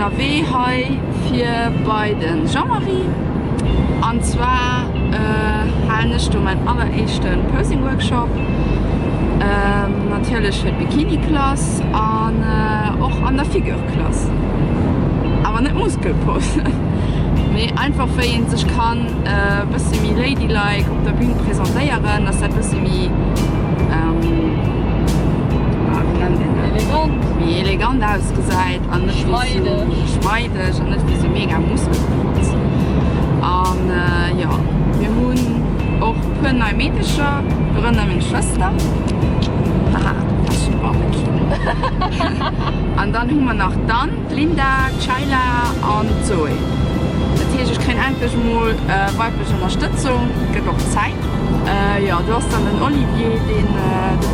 ënnerwee hei fir bei de Jean-Marie. An zwar halen ech do mäin alleréischte Posing Workshop. Natierlech fir d'Bikini-Klass an och an der Figure-Klass. Awer net Muskelposen, mee einfach wéi een sech kann e bësse méi ladylike op der Bühn presentéieren, dass dat bësse méi, wéi nennt een dat? Elegant. Méi elegant ausgesäit an net wéi sou geschmeideg an net wéi sou mega Muskelprotz. An jo, mir hunn och puer nei Meedecher, dorënner meng Schwëster, haha, Fashion Barbecue. An dann hu mer nach d'Anne, d'Linda, d'Sheila an d'Zoé. Dat heescht, ech kréien endlech emol weiblech Ënnerstëtzung, gëtt och Zäit. Jo, do ass dann den Olivier, deen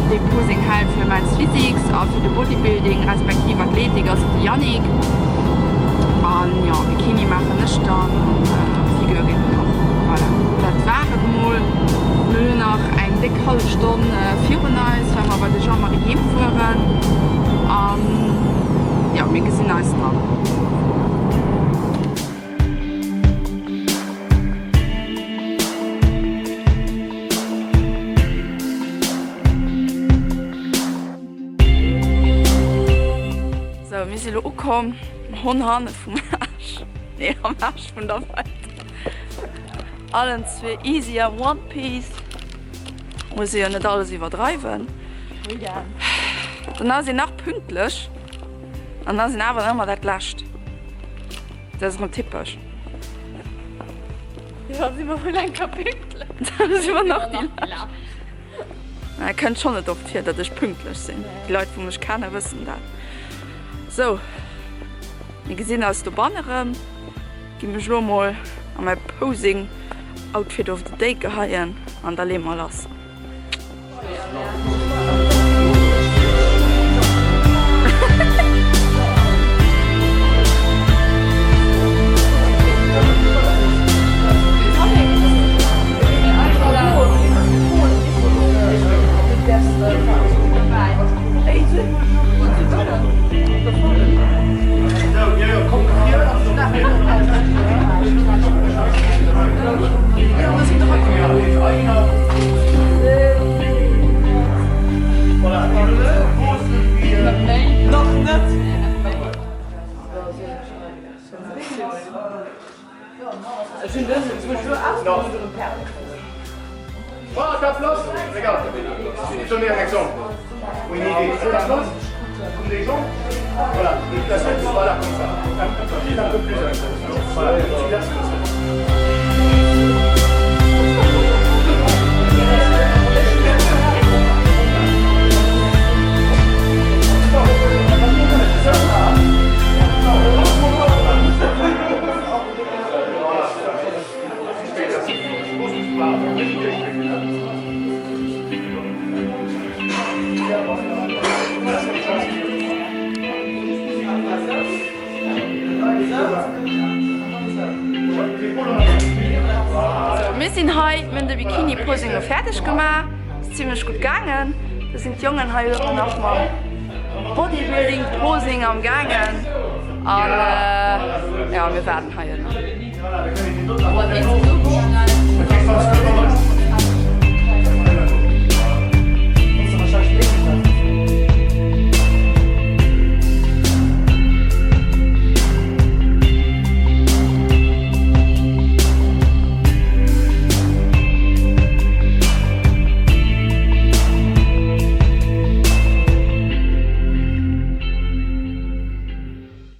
dee Posing hält fir Men's Physiques a fir de Bodybuilding respektiv Athletik ass et de Yannick. An jo, Bikini maachen ech dann an Figure eben och. Voilà, dat war et emol. Mir hunn nach eng déck hallef Stonn virun eis, well mer bei de Jean-Marie heem fueren. An jo, mir gesinn eis dann. Sou, mir si lo ukomm, Honn hanne vum Aarsch, nee am Aarsch vun der Welt. Allen zwee easy am One Piece. Muss ee jo net alles iwwerdreiwen. Dann ass een nach pünktlech an ass een awer ëmmer dat lescht. Dat ass erëm typesch. Jo, si mer wuel eng Kéier pünktlech. Da si mer nach déi lescht. Mä et kënnt schonn net oft vir, datt ech pünktlech sinn. Déi Leit, wou mech kennen, wëssen dat. Sou, mir gesinn eis dobanne rëm. Gi mech elo mol a mäi Posing Outfit of the Day geheien an da leeë mer lass. Mir sinn hei, mir hunn de Bikini Posing elo fäerdeg gemaach, ass zimlech gutt gaangen. Do sinn d'Jongen hei uewen nach mam Bodybuilding Posing am gaangen an jo mir waarden hei ënner.